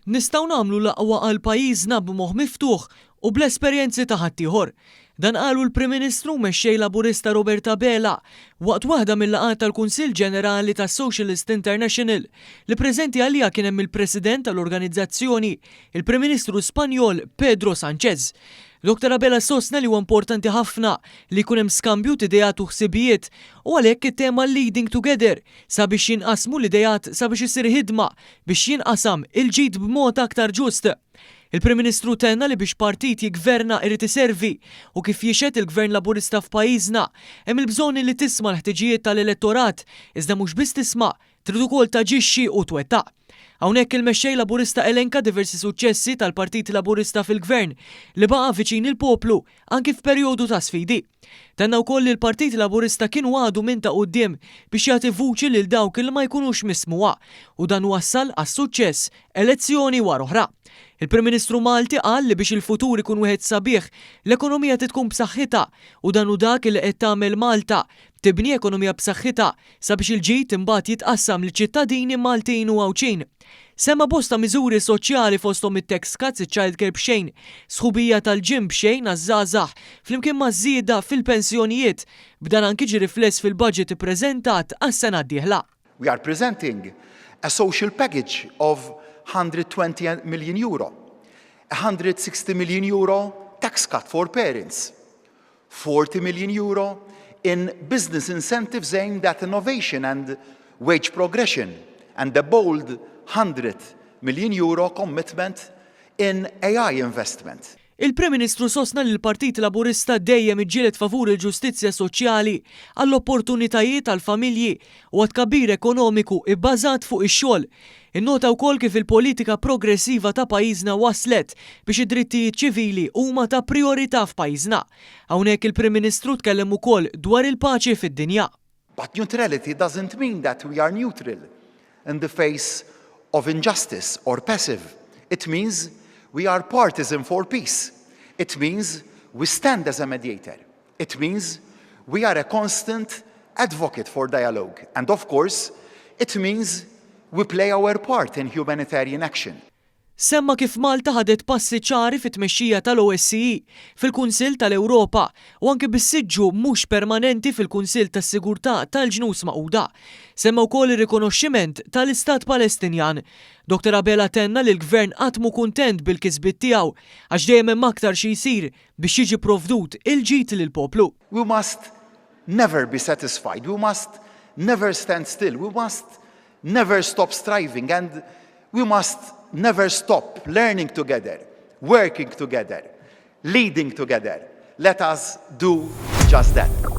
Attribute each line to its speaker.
Speaker 1: Nistgħu nagħmlu l-aqwa għal pajjiżna b'moħħ miftuħ u bl-esperjenzi ta' ħaddieħor. Dan qalu l-Prim Ministru u Mexxej Laburista Robert Abela waqt waħda mil-laqgħat tal-Kunsill Ġenerali tas-Socialist International li preżenti għaliha kien hemm il-President tal-organizzazzjoni, il-Prim Ministru Spanjol Pedro Sanchez. Dottor Abela sostna li huwa importanti ħafna li jkun hemm skambju t'ideat u ħsibijiet u għalhekk it-tema Leading Together sabiex jinqasmu l-ideat sabiex issir ħidma biex jinqasam il-ġid b'mod aktar ġust. Il-Prim Ministru tenna li biex partit jiggverna irid iservi u kif jixhed il-Gvern Laburista f'pajjiżna, hemm il-bżonn li tisma' l-ħtiġijiet tal-elettorat iżda mhux biss tisma', trid ukoll taġixxi u twettaq. Hawnhekk il-Mexxej Laburista elenka diversi suċċessi tal-Partit Laburista fil-Gvern li baqa' viċin il-poplu anki f'perjodu ta' sfidi. Tenna wkoll li l-Partit Laburista kien u għadu minn ta' quddiem biex jagħti vuċi lil dawk li ma jkunux mismugħa u dan wassal għas-suċċess elezzjoni wara oħra. Il-Prim Ministru Malti qal li biex il-futur ikun wieħed sabiħ, l-ekonomija trid tkun b'saħħitha u dan hu dak li qed tagħmel Malta, tibni ekonomija b'saħħitha sabiex il-ġid imbagħad jitqassam liċ-ċittadini Maltin u Għawdxin. Semma bosta miżuri soċjali fosthom it-tax cuts, iċ-child care b'xejn, sħubija tal-gym b'xejn għaż-żgħażagħ, flimkien ma' żieda fil-pensjonijiet, b'dan anki ġie rifless fil-budget ippreżentat għas-sena d-dieħla.
Speaker 2: We are presenting a social package of 120 million euro, a 160 million euro tax cut for parents, 40 million euro in business incentives aimed at innovation and wage progression, and a bold 100 million euro commitment in AI investment.
Speaker 1: Il-Prim Ministru sostna li l-Partit Laburista dejjem iġġieled favur il-ġustizzja soċjali, għall-opportunitajiet għall-familji u għat-tkabbir ekonomiku ibbażat fuq ix-xogħol. Innota wkoll kif il-politika progressiva ta' pajjiżna wasslet biex id-drittijiet ċivili huma ta' prijorità f'pajjiżna. Hawnhekk il-Prim Ministru tkellem ukoll dwar il-paċi fid-dinja.
Speaker 2: But neutrality doesn't mean that we are neutral in the face of injustice or passive. It means we are partisan for peace. It means we stand as a mediator. It means we are a constant advocate for dialogue. And of course, it means we play our part in humanitarian action.
Speaker 1: Semma kif Malta ħadet passi ċari fit-tmexxija tal-OSCE, fil-Kunsill tal-Ewropa u anki bis-siġġu mhux permanenti fil-Kunsill tas-Sigurtà tal-Ġnus Magħquda. Semma wkoll ir-rikonoxximent tal-Istat Palestinjan. Dottor Abela tenna li l-Gvern qatt mhu kuntent bil-kisbiet tiegħu għax dejjem hemm aktar xi jsir biex jiġi provdut il-ġid lill-poplu.
Speaker 2: We must never be satisfied, we must never stand still, we must never stop striving and we must never stop learning together, working together, leading together. Let us do just that.